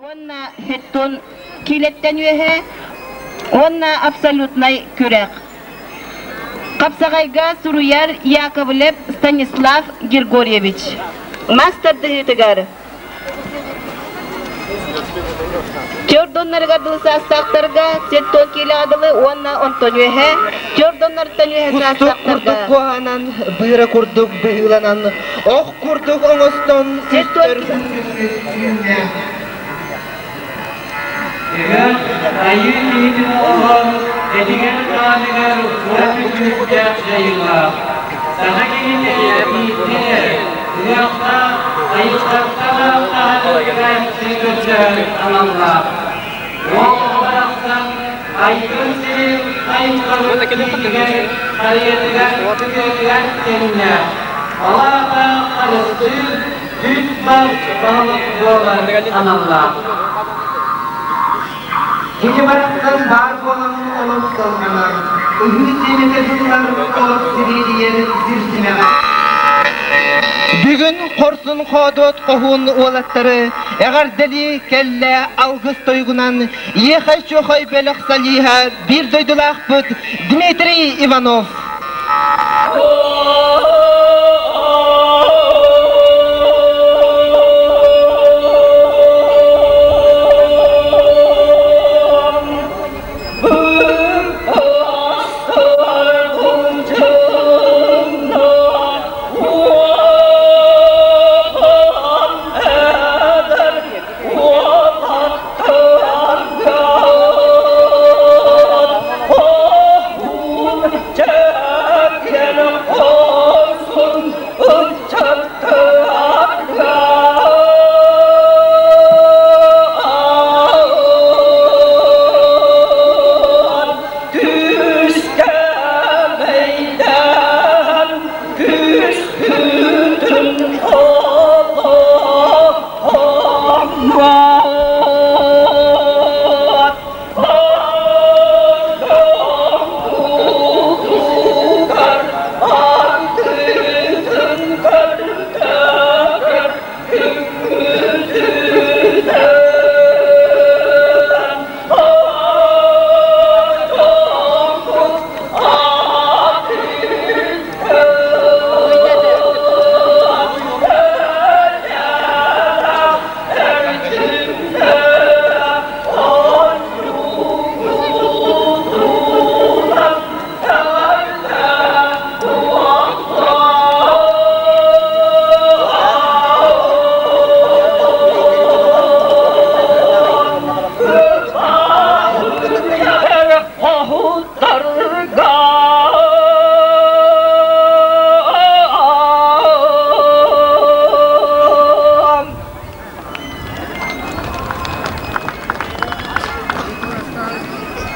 Уонна Хеттон киилэттэн үөһэ уонна абсолютнай күрэх. Хапсаҕайга суруйар Яковлев Станислав Григорьевич. Мас тардыһыытыгар Чордоннарыгар дылы саастаахтарга сеттон киилэҕэ дылы уонна онтон үөһэ чордоннортон үөһэ Кустук курдук саастаахтарга куоһанан, быыра курдук быһыыланан, ох курдук оҥостон сеттон үстэр Ыһыах Айыы киһитин олоҕор, этигэр-хааныгар ураты күүстээх дьайыылаах. Саха киһитэ биирдэ эрэ ыһыахтаах айылҕаттан ааттаһан көрдөһөр аналлаах. Уол оҕо барахсан айгыр сирин айылҕабыт киһитигэр, харыйатыгар, күтүөтүгэр тэҥнээх. Ол аата харыстыыр, Үс-бас баһылык буолар аналлаах. Кини барахсан баар буолан олох салҕанар, ыһыы сиэмэтэ сыллар олох сириэдийэр сир симэҕэ. Бүгүн хорсун хоодуот хоһуун уолаттары эҕэрдэлии кэллэ алгыс тойугунан Иэхэй-чуохай бөлөх солиһа биир дойдулаахпыт Дмитрий Иванов.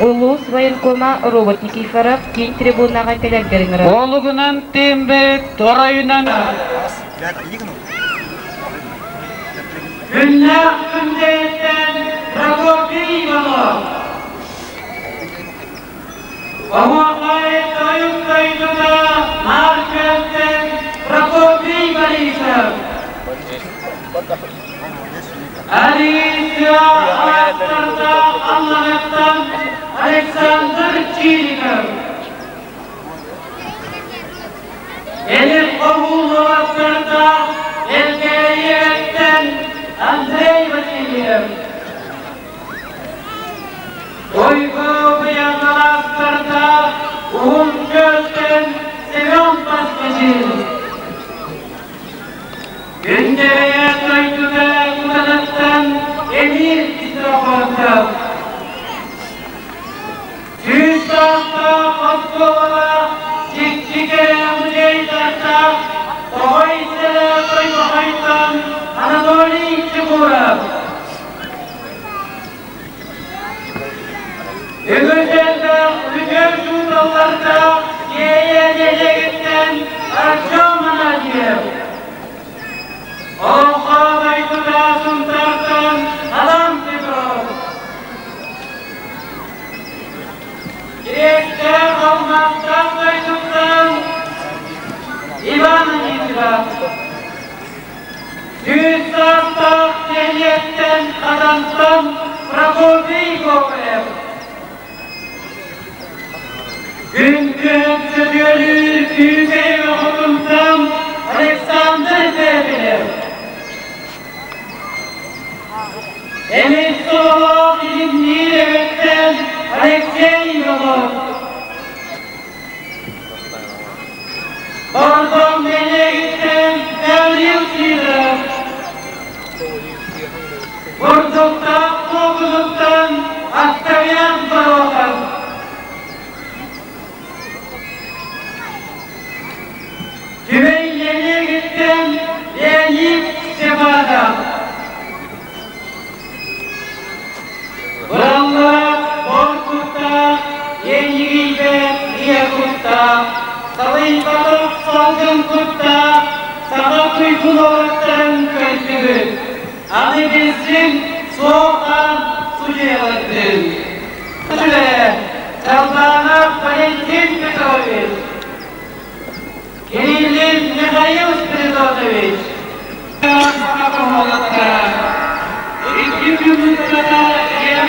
Улуус военкома Робот Никифоров киин трибунаҕа кэлэргэр ыҥырар. Олугунан тимбит, оройунан Күннээх күндэйиттэн Прокопий Иванов Оһуохай тойук дойдута Маар Күөлтэн Прокопий Борисов Алексия ааттардаах Аллаҕаттан Александр Чириков Элик хоһууллаҕаттардаах Элгээйиэттэн Андрей Васильев Уйгу быйаҥалаахтардаах Уһун Күөлтэн Семен Поскачин Күндэрэйэ дойдута кутанаттан Эмир Ксенофонтов Сүүс саастаах оскуолалаах Чикчикэрэ музейдардаах Тоҕой сэлэ Тойбохойтон Анатолий Чекуров Үгүс элбэх үтүө учууталлардаах Киэйэ нэһилиэгиттэн Артем Ананьев Олоҥхо дойдута Сунтаартан Адам Петров Кириэстээх алмаастаах дойдуттан Иван Анисимов Сүүс саастаах нэһилиэктэн нэһилиэгиттэн Хатантан Прокопий Гоголев. Күн күн сөтүөлүүр Күүкэй Хотунтан Александр Бэбилев. Эмис сололоох Илимниир эбэттэн Алексей Иванов. Бордоҥ нэһилиэгиттэн Гаврил Сидоров. Бурдуктаах Куокунуттан Октавиан Горохов. Түбэй нэһилиэгиттэн Леонид Степанов. Быраллаах бор куттаах, иэнньигийбэт ийэ куттаах, салыйбатах салгын куттаах, саха туйгун уолаттарын көрдүгүт. Аны билсин суох-хаан судьуйалардыын. Чалбаанов Валентин Петрович, Кириллин Михаил Спиридонович, Икки күн устата Лена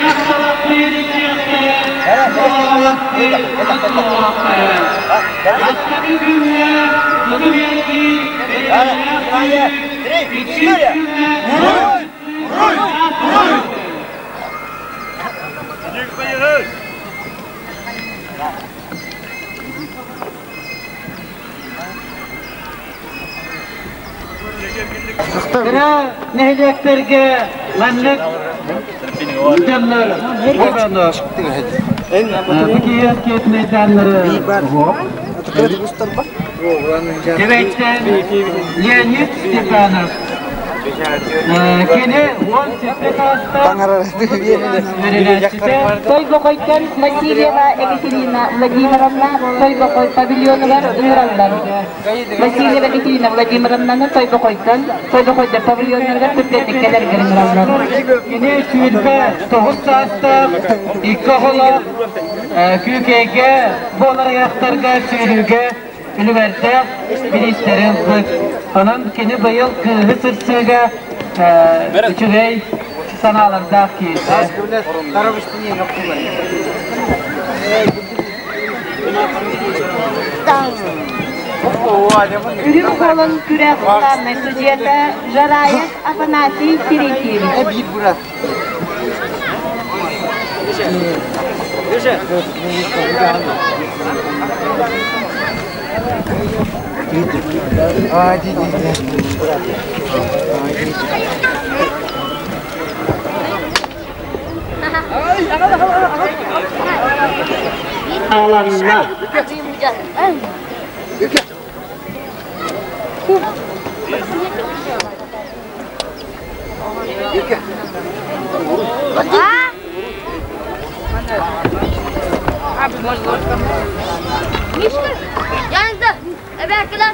Бастакы күҥҥэ Иккис күҥҥэ Кыра нэһилиэктэргэ маннык дьоннор оҕону Бу киэт майдааннары Кэбэйтэн Леонид Степанов Кини 17 саастаах Тойбохойтон Васильева Екатерина Владимировна Тойбохой павильонугар ыҥыраллар. Васильева Екатерина Владимировнаны Тойбохойтон Тойбохойдор павильоннарыгар түргэнник кэлэргэр ыҥыраллар. Кини сүүрбэ тоҕус саастаах, икки оҕолоох, Күүкэйгэ буолар ыйаахтарга сүүрүүгэ үлүгэрдээх бириистэри ылбыт. Онон кини быйыл кыыһы сырсыыга үчүгэй санаалардаах киирдэ. Үрүҥ Холон күрэх главнай судьуйата Жараев Афанасий Терентьевич. Аланна. Мишка, yanında. Эбээкилэр.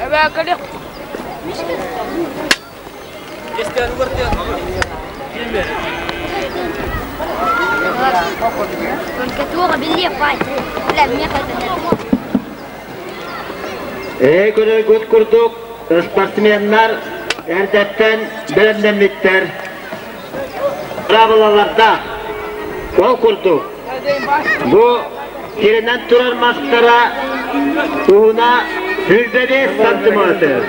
Мишка. Ээ көрөргүт курдук спортсменнар эрдэттэн бэлэмнэммиттэр. Быраабылалардаах. Ол курдук, бу сиринэн турар мастара уһуна 105 сантиметр.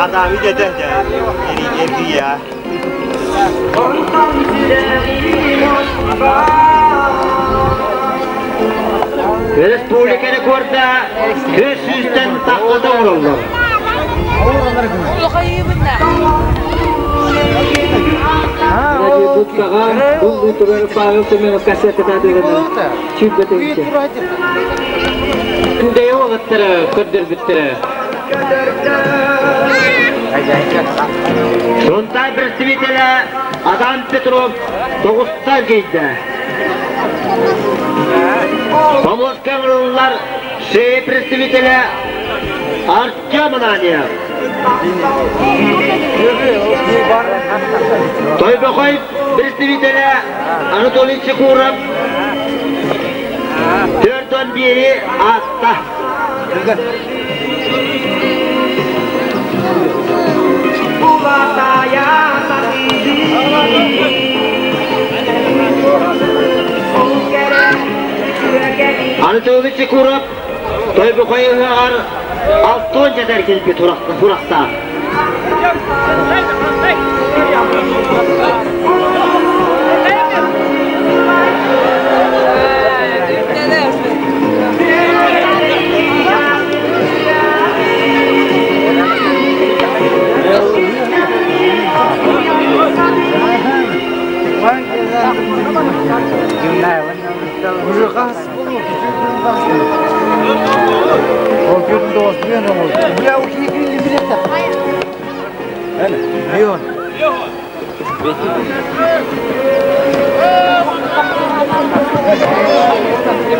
Adami de de ya. Республика рекорда 300-тен тахса урулду. Будкаҕа ыллыы турар Павел Семенов кассетата атыыланар. 20 тыһыынча. Күндэйэ уолаттара көрдөрбүттэрэ. Сунтаар представителэ Адам Петров тоҕуста эргийдэ. Хомуска ыҥырыллар шея представителэ Артем Ананьев. Тойбохой представителэ Анатолий Чекуров 41-и ааста. Анатолий Чекуров Тойбохой ыһыаҕар алтыан дьэтэр кэлбит сурахтаах.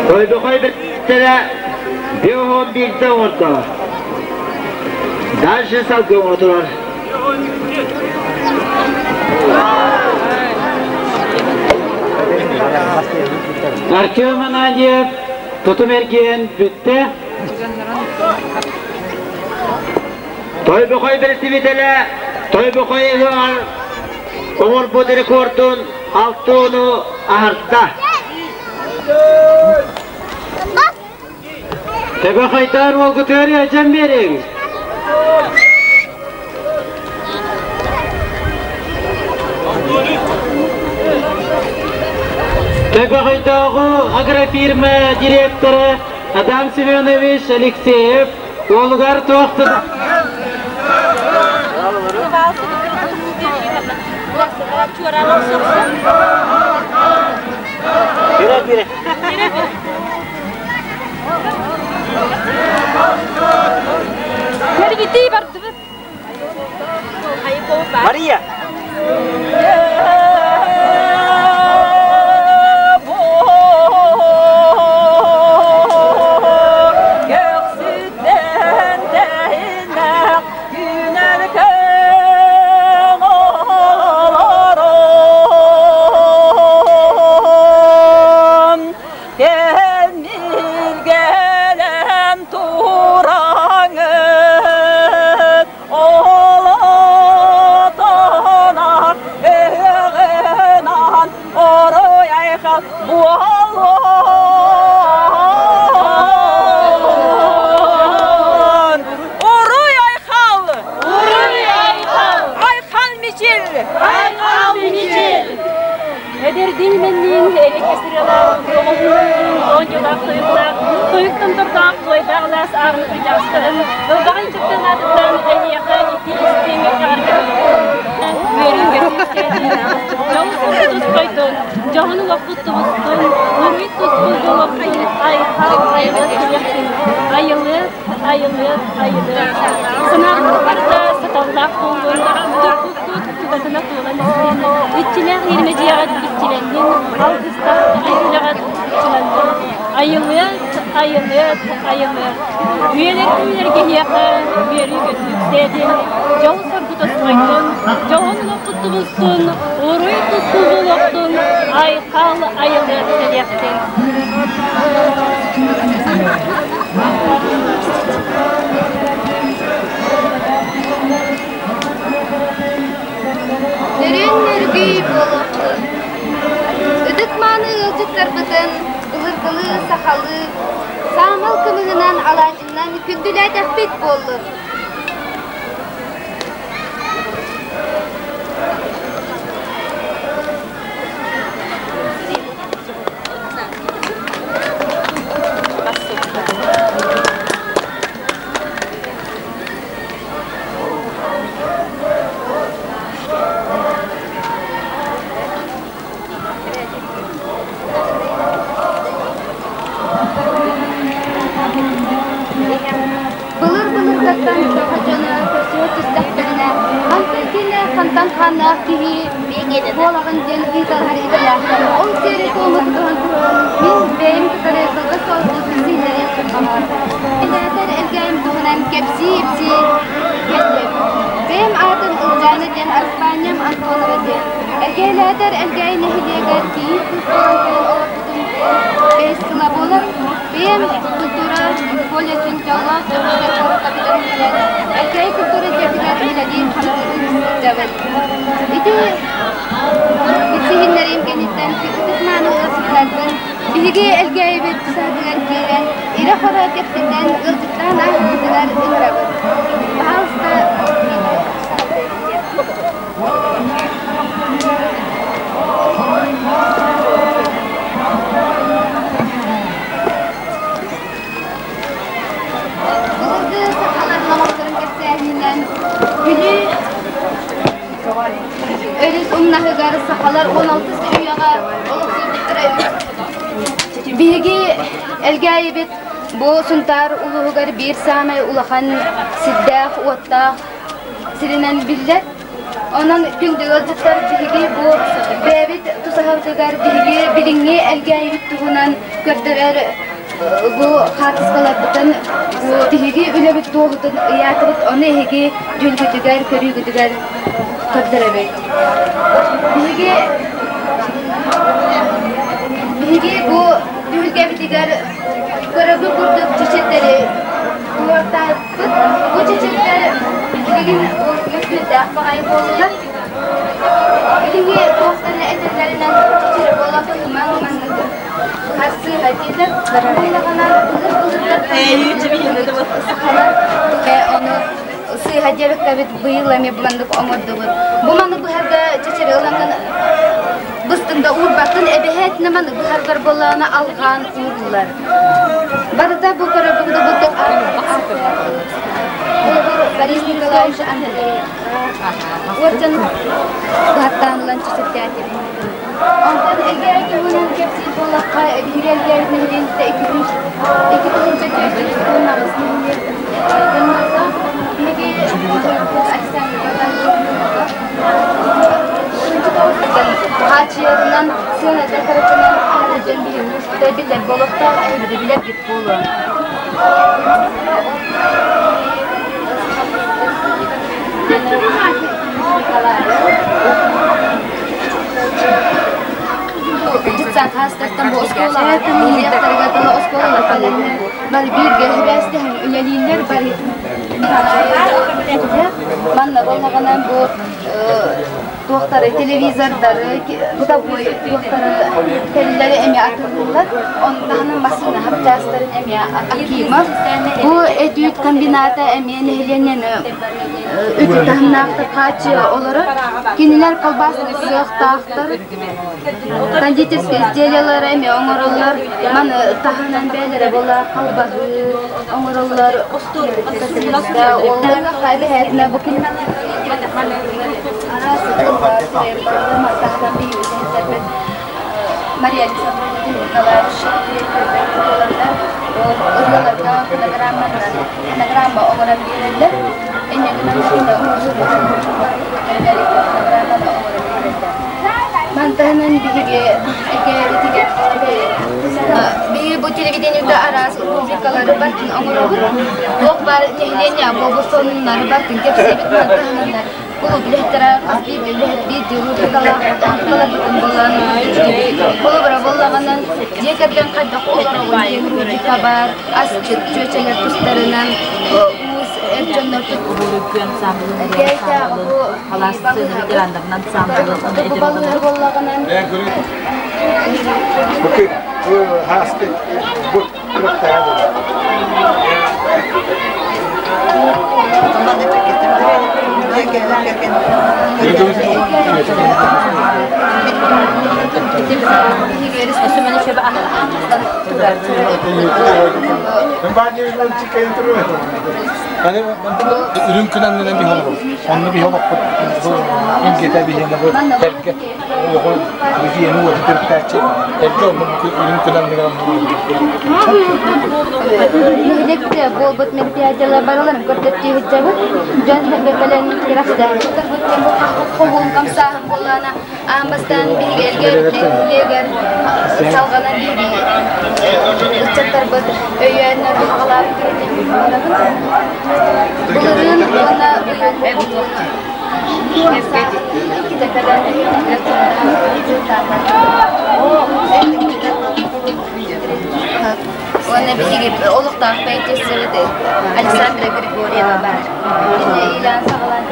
Тойбохой бэртэрэ биоһон биирдэ оҥордо. Дальше салгыы оҥоро турар. Артем Ананьев тутум эргиэн бүттэ. Тойбохой бэрэстэбиитэлэ Тойбохой ыһыаҕар оҥорбут рекордун алтыону аһарда. Төбөхөйдөөр уолгутугар ыалдьан биэриҥ. Төбөхөйдөөҕү агрофирма директора Адам Семенович Алексеев уолугар туох Кэлбитии бардыбыт. Мария! Кэлэн тураҥыт олотонар ыһыгынан орой айхал буоллун. Уруй айхал! Уруй айхал! Айхал мичил! Айхал мичил! Эдэрдиин мэнниин элекке сырыалаах, оҕоһуун, оонньуулаах тойуктаах, тойуктан тордоох туойдаах алаас аарыны кырдьаҕастарын, ылбаҕай чыптан аатыттан эһиэхэ итии истиҥ эҕэрдэ үөрүү-көтүү дьол туспайдын, дьоһун олохпут тубустун, уруй тускул буолуохтун, айхал айылыат кэлиэхтин, айылыат, айылыат, айылыат. Санааҕыт барыта саталлаах буоллун, туппуккут тутатына туолан истин, иччилээх иэрмэдьийэҕит иччилэннин, алгыстаах айыллаҕыт иччилэннин. Айылыат, айылыат, айылыат. Үйэлэр күннэргэ эһиэхэ үөрүү-көтүү үксээтин, дьол-соргу тосхойдун, дьоһун олохпут тубустун, уруй тускул буолуохтун, айхал айылыат кэлиэхтин. Нөрүөн нөргүй буолуохтун. Ытык-мааны ыалдьыттарбытын былыргылыы сахалыы саамал кымыһынан алаадьыннан күндүлээтэхпит буоллун. Хантан хааннаах киһи буолаҕын диэн ыйыталаһар идэлээхтэр. Ол сиэри-туому тутуһан туран, мин бэйэм кытары кылгас соҕустук билсиһиннэриэхпин баҕарабын. Элээтэр Элгээйим туһунан кэпсии-ипсии кэллим. Бэйэм аатым Ылдьаана диэн, араспаанньам Антонова диэн. Эргээйлээтэр Элгээйи нэһилиэгэр кийиит кыыс буолан кэлэн олорбутум бэһис сыла буолар. Бэйэм культура колледжын дьоллоох дьокуускай куоракка бүтэрэн кэлэн, Элгээйи культура дьиэтигэр үлэлии-хамсыы сылдьабын. Ити билсиһиннэриим кэнниттэн ытык-мааны ыалдьыттарбын биһиги Элгээйибит саһатыгар киирэн, ирэ-хоро кэпсэтэн, ыалдьыттаан ааһарбытыгар ыҥырабыт. Пожалуйста, Былыргы сахалар номохторун кэпсээһининэн Бүлүү өрүс умнаһыгар сахалар 16 үйэҕэ олохсуйбуттара үһү. Биһиги Элгээйибит бу Сунтаар улууһугар биир саамай улахан сирдээх-уоттаах сиринэн биллэр. Онон күндү ыалдьыттар биһиги бу бэйэбит тусаһабытыгар биһиги билиҥҥи Элгээйибит туһунан көрдөрөр бу хаартыскаларбытын бу биһиги үлэбит туоһутун ыйаатыбыт, ону эһиги дьүүлгүтүгэр, көрүүгүтүгэр көрдөрөбүт. Биһиги биһиги бу түһүлгэбитигэр көрөгү курдук чэчирдэри туруортаабыт. Бу чэчирдэр билигин мөккүөрдээх баҕайы буоллулар. Билиҥҥи туохтан этэллэринэн чэчир буола быһымаҥ маннык харсыыга диэтэр. Буоллаҕына былыр-былыргаттан сахалар ону сыыһа диэбиккэбит быйыл эмиэ бу маннык оҥордубут. Бу маны быһарга чэчири ылаҥҥын быстыҥ да уурбаккын эбэһээтинэ маны быһаргар буоллаҕына алҕаан ууруллар. Барыта бу көрөргүт бу Борис Николаевич Андреев уордьан быһаттаан ылан чэчирдээтим. Онтон Элгээйи туһунан кэпсиир буоллахха, биһиги Элгээйи нэһилиэнньэтэ 2418 нэһилиэк дьоннордоох. Биһиги Александр Хаачыйарынан, сыаната кыратынан аһара дьон биһиги биллэр буолуохтаах, эһиги билэргит буолуо. Дьыссаат хаастартан бу оскуолаҕа тиийиэхтэригэр дылы оскуолалар кэлэннэр бары бииргэ сибээстэһэн үлэлииллэр бары манна буоллаҕына бу туохтары телевизордары бытовой туохтары тэриллэри эмиэ атыылыыллар онно массыына хапчаастарын эмиэ Акимов бу этүүт комбината эмиэ нэһилиэнньэни үтү таһымнаахтык хааччыйа олорор. Кинилэр колбасный сыахтаахтар, кондитерскай изделиялары эмиэ оҥороллор. Маны таһынан бэйэлэрэ буола халбаһыы оҥороллор. Эбэһээтинэ бу араас Мария Александровна Николаевич буоланнар ырыаларга фонограмма оҥорон биэрэллэр. Инньэ гынан фонограмманы оҥорон биэрэллэр. Мантаһынан биһиги эгээбитигэр биһиги бу телевидениега араас рубрикалары бартын оҥоробут. Туох баар нэһилиэнньэ буолбут сонуннары бартын кэпсиибит. Мантаһынан Кулууп үлэһиттэрэ хас биирдии үлэһит биирдии рубрикалаах рубрикаларбытын булан, холобура буоллаҕынан, дьиэ кэргэн хайдах олороҕун диэн рубрика баар, асчыт чүөчэлэр тустарынан, уус эр дьоннор балыыһа буоллаҕынан Үрүҥ күн аннынан биһи олоробут. Онно биһи олохпут бу илгэтэ биһиэнэ бу тэргэ. Олоҕу дьиэни уоту төрүттээччи эргэ онно үрүҥ күн анныгар Нэһилиэккэ буолбут мероприятиелар барыларын көрдөттүү сылдьабыт. Дьон сэргэ кэлэн күрэхтэһэр. Хоһуун хамсааһын буоллаҕына, аан бастаан биһиги эргэ нэһилиэгэр салҕанан биһиги ыччаттарбыт өйөөннөр аҕалаабыттара диэн баҕарабын. Былырыын уонна быйыл хамсааһын иккитэ кэлэн Уонна биһиги олохтоох поэтессабыт Александра Григорьева баар. Кини иилээн саҕалаан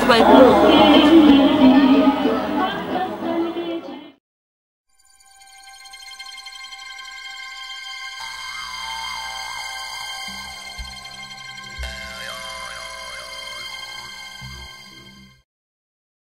Убайбын.